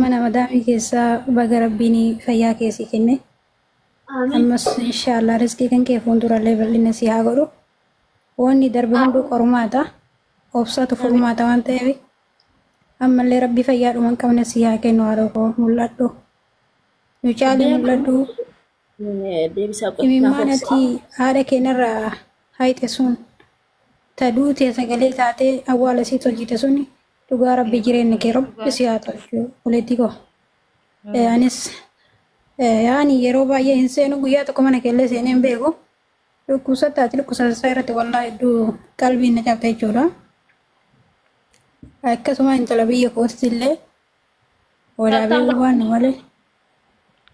Mana madaamii keessaa baga Rabbiin fayyaa keessi kenne. Ammas inshaallah rizqii kan kee fuuldurallee bal'ina si haa godhu. Wanni darbe hunduu qormaata. Obsatu furmaata waan ta'eef ammallee Rabbi fayyaa dhuma hin qabne si haa kennu haadha koo mul'adhu. Nu caali mul'adhu. Deebisaa Imimmaan ati haadha keenyarraa hayxe sun ta duute sagalee taatee awwaala sii tolchite sun dhugaa Rabbi jireenya kee Rabbi si haa tolchu obboleettii koo. Anis yaani yeroo baay'ee hin seenu guyyaa tokko mana keellee seenee hin beeku. Dhukkubsattaati dhukkubsataa irratti wallaa hedduu qalbiin na cabte jechuudha. Akkasuma intala biyya kootti illee walaabee waan malee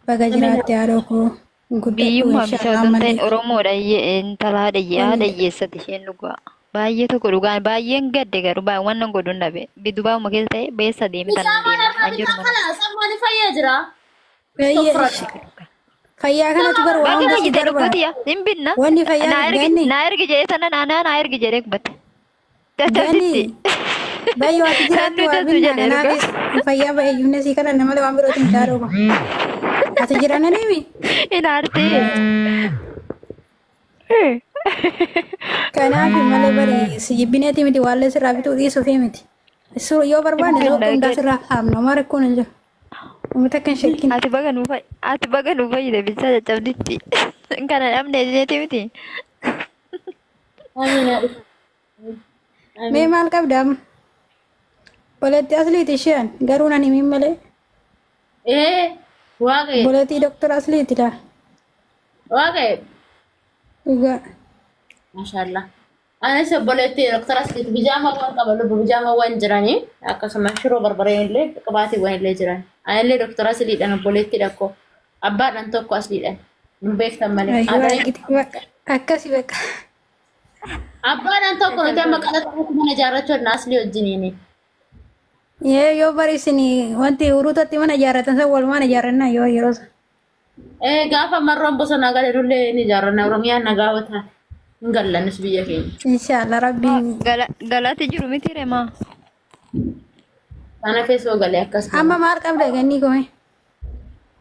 baga jiraatte haadha koo guddadhu Biyyummaa bisa inshaallah otoo hin ta'in ammallee. Oromoodha intala haadha haadha hiyyeessati isheen dhugaa. Baay'ee tokko dhugaan baay'een gadde garuu baay'ee waan nan godhuun dhabe. Dubaa'uma keessa ta'e beessa deeme tan Bishaan deema. An jiru irraa mana. kana sammuun fayyaa jira. Fayyaa kanatu bara waan Baga hunda si fayyite barbaada. lubbuuti yaa hin binna. Wanni fayyaa Naa ergi ganni naa ergi jedhee sana naanaa naa ergi jedhee gubatte. ganni Tattasitti. baay'ee waati jiraattu Hannu waa tasu binna jedhee dhugaa. kanaafis fayyaa baay'ee yuunesii kana nama waan birootu hin taaroo. Ati jiran adeemi. Hin aartee. Kanaaf malee bari si jibbineeti miti waallee sirraa bituu dhiisuufi miti. Yoo barbaanne Hin suuqa binna hundaa gadi. sirraa haamna maal rakkoon hin jiru. Uummata akka hin shakkin. Ati baga nuu fayyi ati baga nuu fayyite bilchaa caccabditti. Kana dhabne jeeti miti. Mee maal qabda amma? Obboleettii asliiti isheen garuu nan himin malee. Waaqayyo. Obboleettii doktora asliiti laa. Waaqayyo. Dhugaa. Maashaallah. Anis obboleettii doktora Asliiti bijaamawwan qaba lubbu bijaamawwan jiranii akkasuma shiroo barbareen illee qibaatiiwwan illee jiran. Anillee doktora Asliidhaan obboleettii dhakkoo abbaadhaan tokko Asliidhaan hin beektan malee. Ayyuu argite bakka akkasi bakka. Abbaadhaan tokko nuti amma qalaxaatti mana ijaarrachuun Aslii wajjiniini. Yoo bari isin wanti uruutatti mana ijaarratan san walumaan ijaarrannaa yoo yeroo san. Gaafa marroon bosonaa gale nullee ni ijaarranna Oromiyaan nagaa yoo taate hin gallannis biyya keenya. Inshaallah rabbiin. Galati jiru miti remaa. Kana keessoo galee akkas. Amma maal qabda gannii kome?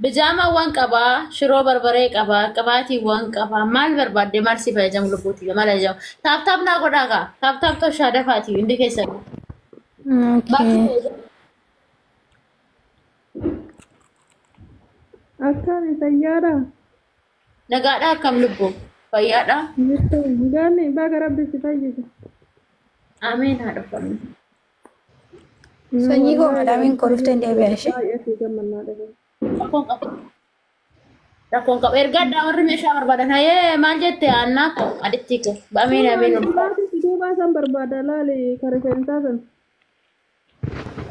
Bijaamawwan qabaa, shiroo barbaree qabaa, qibaatiiwwan qabaa, maal barbaadde maal si fayyadamu lubbuuti maal ajajamu. Tap tap naa godhaa kaa, tap tap toshaa dafaati hundi keessan. Okay. Akkami fayyaadha? Nagaadhaa akkam lubbu? Fayyaadhaa? Jirtu gaanni baga rabbi si fayyise. Ameen haa dhufamu. Sanyii koo madaamiin koo dhuftee hin deebi'a ishee. Baay'ee si gammannaa dhabe. Rakkoon qabu. Rakkoon qabu. Ergadhaa warri meeshaa barbaadan hayee maal jette annaa koo aditti koo. Ameen ameen. Dhugaatii duubaa san barbaada laali ka rifeensaa san.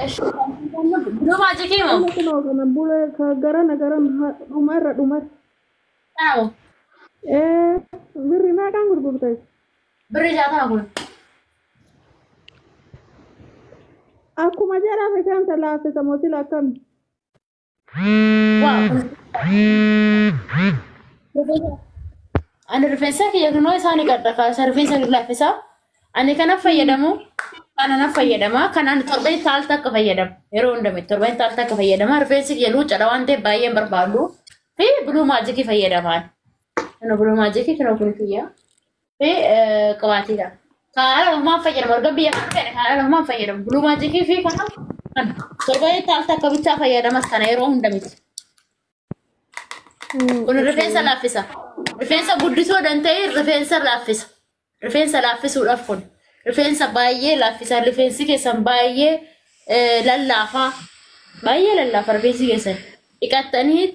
Blue Magic moo? Amma kunoo kana bulee ka garana garan dhumarra dhumarra. Kana moo? Birri meeqaan gurgurte? Birri 60 kun. Akkuma jedhan rifeensa laaffisa moo sila akkami? Waa kun. Ani rifeensa kiyya kunoo isaanii qadda kaasa rifeensa laaffisa. Ani kana fayyadamu kana na fayyadama kanaan torbee taal takka fayyadama yeroo hundame torbee taal takka fayyadama rifeensi kiyya luucadha waan ta'eef baay'een barbaadu fi Blue Magic fayyadamaan. Kana Blue Magic kana kun kiyya fi qibaatiidha. Kan ala humaan fayyadamu erga biyya kana fedhe kan ala humaan fayyadamu Blue Magic fi kana kana torbee taal takka bichaa fayyadamas kana yeroo hunda miti. Kun rifeensa laaffisa. Rifeensa guddisuu danda'e rifeensa laaffisa. Rifeensa laaffisuudhaaf kun rifeensa baay'ee laaffisa. Rifeensi keessan baay'ee lallaafaa. Baay'ee lallaafa rifeensi keessan. Dhiqattanii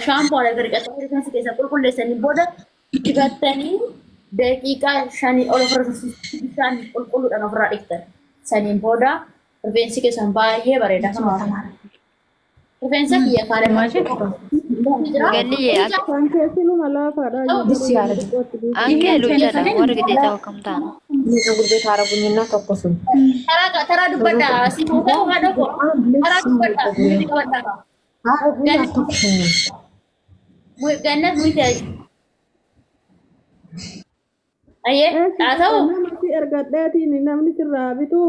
shaampoon erga dhiqattanii rifeensa keessan qulqulleessanii booda dibattanii daqiiqaa 5 ol ofirra bishaan qulqulluudhaan ofirraa dhiqtan. Saniin booda rifeensi keessan baay'ee bareeda. Rifeensa kiyya kaan jira. Ganni akka Kan keessinuma laafaadha. ankee luucadha warri gideetaa akkam taana. ፀጉር ቤት አረጉኝና ተኮሱኝ። Taraa taraa dubbadhaa. Si fuudhee haadha koo. Taraa dubbadhaa. Inni qabadhaa. አረጉኝ አተኩሱኝ። Gannat miti. Ayyee haa ta'u. Nama si ergadheetiin namni sirraa bitu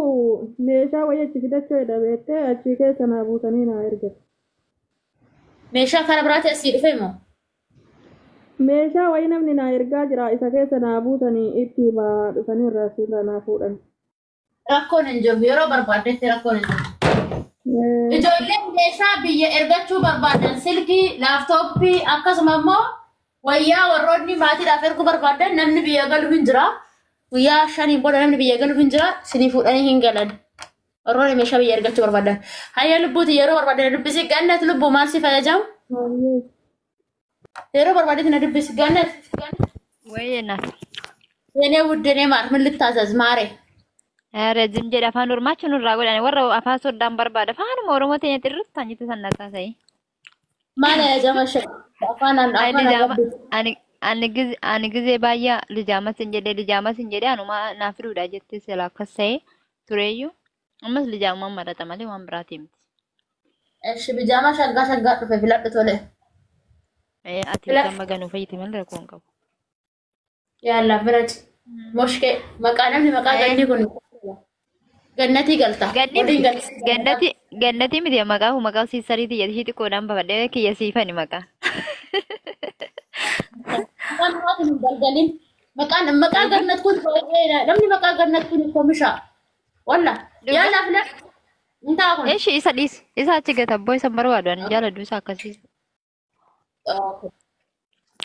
meeshaa wayii achi fidachuu jedha beektee achii keessa naa buusanii naa ergate. Meeshaa karaa biraatti asii dhufe moo? Meeshaa wayii namni naa ergaa jira isa keessa naa buutanii itti himaa dhufanii irraa asirraa naa fuudhan. Rakkoon hin jiru. Yeroo barbaaddetti rakkoon hin jiru. Ijoolleen meeshaa biyya ergachuu barbaadan silkii, laaptooppii akkasuma immoo wayyaa warroonni maatiidhaaf erguu barbaadan namni biyya galu hin jira. Guyyaa 5 booda namni biyya galu hin jira. Sinii fuudhanii hin galan. Warroonni meeshaa biyya ergachuu barbaadan. Hayya lubbuuti yeroo barbaadan dubbisi. Gannat lubbuu maal si fayyadamu? Yeroo barbaadetti na dubbisi. Gannat. Wayyee naaf. የኔ ውድ እኔ ማር ምን ልታዘዝ ማሬ? ኧረ ዝም jedhe afaan ormaachi nurraa godhani warra afaan soddaan barbaada afaanuma oromoo teenya xirritti tan jettu san taasise. ማን ያጀመሽ afaan Ani afaan lijaama arabbi ani ani gize ani gizee baay'ee lijaamas hin jedhee lijaamas hin jedhee anuma naa fiduudha jettee sila akkas ta'e tureeyyuu ammas lijaamumaan marata malee waan biraatii miti. እሺ ቢጃማ ሸጋ ሸጋ dhufe filadhu tole. Ati filadhu gama ganuu fayyite malee rakkoo hin qabu. ያላ ፍረጭ ሞሽኬ maqaa namni maqaa ganni kun gannatii galta Ganni waliin miti gannatii galta. gannati gannati miti maqaa kun maqaa siistariiti jedhe ishii xiqqoodhaan bafadhee kiyya siifani maqaa. Maqaan biraatiin hin galgalin maqaan maqaa gannat kun baay'ee namni maqaa gannat kun koomisha walla Dhugaa. ያላ filadhu intaa kun. Ishi isa dhiisi isa achi gata abboo isa hin barbaadu ani jaaladhu isa akkasii.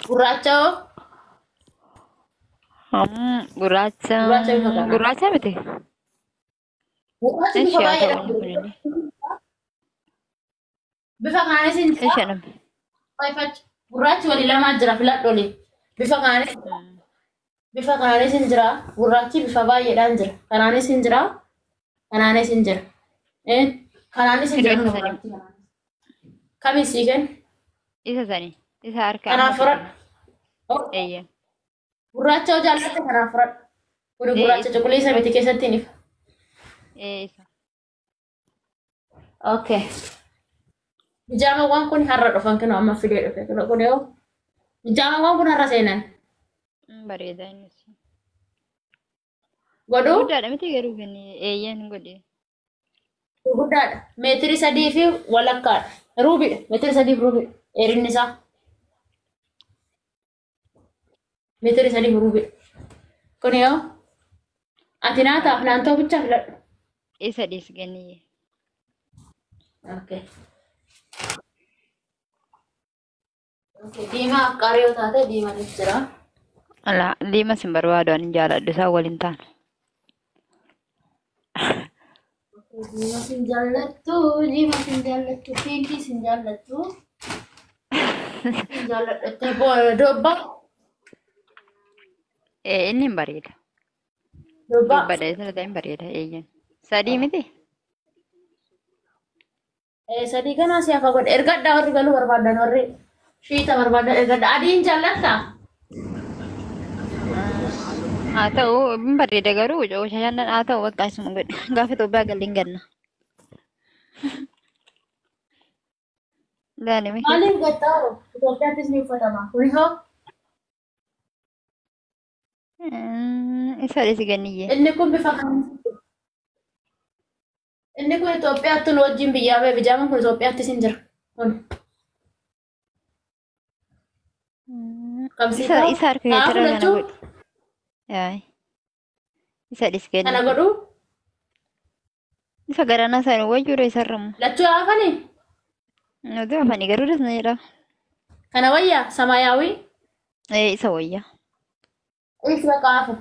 Gurraacha hoo? Gurraacha Gurraacha bifa kanaa. gurraacha miti. Gurraachi bifa Ishi haa baay'eedha. ta'u inni kunillee. Bifa kanaanis hin jira. Ishi anam. Faayfachi. Gurraachi walii lamaa jira filadhu olii. Bifa kanaanis bifa kanaanis hin jira. Gurraachi bifa baay'eedhaan jira. Kanaanis hin jira. Kanaanis hin jira. Kanaanis hin Fiduu jira isa kun sanii. gurraachi kanaanis. Kamiin sii kennu? Isa sanii. Isa harka Kanaaf amma fudhadhu. Eeyya. Gurraacha hoo jaallatte kanaaf fudhadhu. Kun Ee gurraacha isa. cuquliisa miti keessatti hin ifa. Ee isa. Okay. Bijaamawwan kun har'a dhufan kunoo amma fidee dhufe kunoo kun yoo bijaamawwan kun har'a seenan Bareeda innis. Godhuu Guddaadha miti garuu ganni eeyyeen godhe. Guddaadha. 3.5 meetiriidha. Ruubiidha. 3.5 meetiriidha. Dheerinni isaa. 3.5 meetiriidha. Kun yoo ati naa taaf naan ta'u bichaa filadhu. Isa dhiis ganni. Okay. Diimaa afqaarii yoo taate diimaanis jira. Ala diimas hin barbaadu ani jaaladhu isaan waliin taanu. Diimaa sin jaallattu, diimaa sin jaallattu, piinkii sin jaallattu. Sin jaalladhattee dobbaa. Ee inni hin bareeda. Dobbaa. Dubbadha isa ta'e hin bareeda eeyyan. Sadii miti? Sadii kanaa si hafa godhe. Ergadhaa warri galuu barbaadan warri shiita barbaadan ergadhaa. Adiin jaallattaa? Haa ta'u hin bareeda garuu shaashannan haa ta'u bakka isuma godhe. Gaafa Itoophiyaa galle hin ganna. Laalime keessa. Maaliif gattaa? Itoophiyaattis ni uffatama. Kuni hoo? Isa dhiisi ganniyyee. Inni kun bifa kanaan. Inni kun Itoophiyaatti nu wajjin biyyaa ba'e bijaamaan kun Itoophiyaattis hin jira. Kun. Isa Qabsiisaa. isa harka Haa keetirra kana fudhachuu. godhi. Yaay. Isa dhiisi Kana ganniyyee. godhuu. Isa garanaa isaanii wayyuudha isarramu. Lachuu hafanii. Nuti hafanii garuu dasna jedha. Kana wayyaa samaayyaawii. Ee isa wayya. Innis bakka hafu.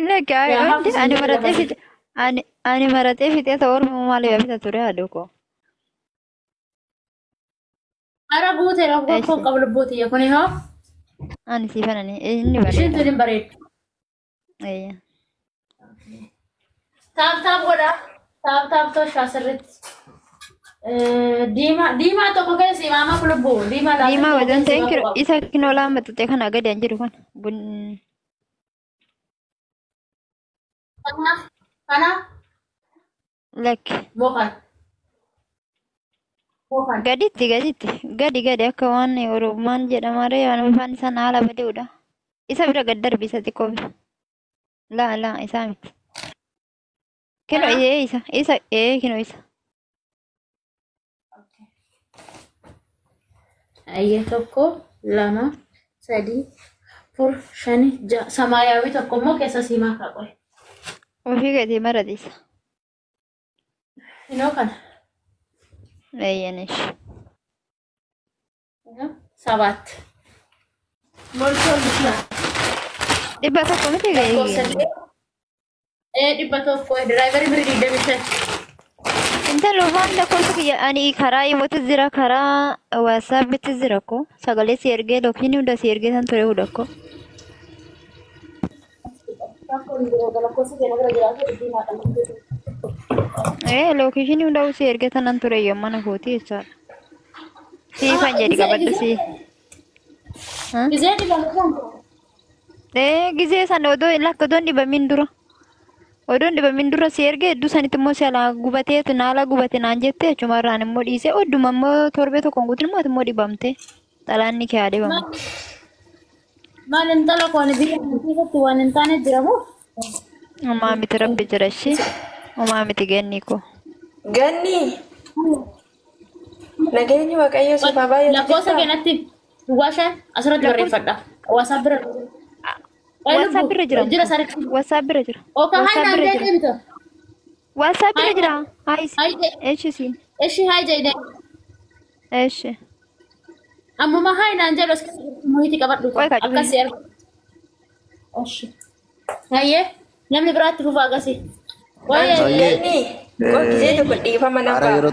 Lakki Yaa hafu hundi sin ani jedhe maratee dabalee. fixe ani ani maratee fixee ta'u orma maaliif bita ture haadha koo. Ara guutee rakkoo Eessi qabu lubbuutiyya kuni hoo. ani siifanani inni Ishiin bareeda. tun hin bareeddu. Eeyya. Tap tap godhaa. Tap tap toshaa sirriitti. Diimaa diimaa tokko keessa imaama lubbuu diimaa laata Diimaa tokko wajan keessa ta'in imaama kiro qabu. isa kinoo lama xuxee kana gadi an jiru kun bun Kanaaf kana lakki bokan bokan. gaditti gaditti gadi gadi akka waan oromaan jedhamaree waan afaan isaan haala badeudha. Isa bira gad darbi isa xiqqoo bira. Laa laa isaa miti. Kinoo Kana ee isa isa ee kinoo isa. Ayyee 1, 2, 3, 4, 5, 6 samaayyaawii tokko immoo keessa siimaa kaaqoy. Ofii gatii maratiisa. Inoo kana. Eeyyanish. 7. Moltoon bishaan. 100 miti ga'ee. 100 diraayivarii biri 25. Intala waan lakkoofsa kiyya ani karaa imootu jira karaa waasaappitti jira ko sagalee si ergee lookiin hunda si ergee san ture hunda ko. Lookiin hunda si ergee sanan ture yoo mana kooti jechaadha. Siifan jedhi qabadhu si. Gizee dhibame. Gizee sana odoo lakka odoon dhibamin dura. Odoon dhibamin dura si ergee hedduu sanitti immoo si alaa gubateetu naala gubate naan jette achumarraan immoo dhiisee odduma immoo torbee tokkoon guutin immoo ati immoo dhibamte xalaanni kee haa dhibamu. Maal intala koon biyya keessatti waan hin taane jira moo? Homaa miti rabbi jira ishee. Homaa miti ganni koo. Ganni nageenyi Waaqayyo siif haa baay'atu Lakkoofsa jirtaa? keenyatti duwwaa 5 asirratti barreeffadha. WhatsApp bira. WhatsApp bira jira. Jira sari. WhatsApp bira jira. Oka hai WhatsApp naan bira jee jira. deebita. WhatsApp bira jira. Hai. Hai jee. Eeshi siin. Eshi hai jee. Eeshi. Ammuma hai naan jedhu as keessatti muhiitii qabadhu. Qoy kaa Akkas si argu. Eshi. Hayyee namni biraatti fufaa akkasii. Waa'ee Ganni qoo gisee tokko dhiifama Haaraa nabbaa. yeroo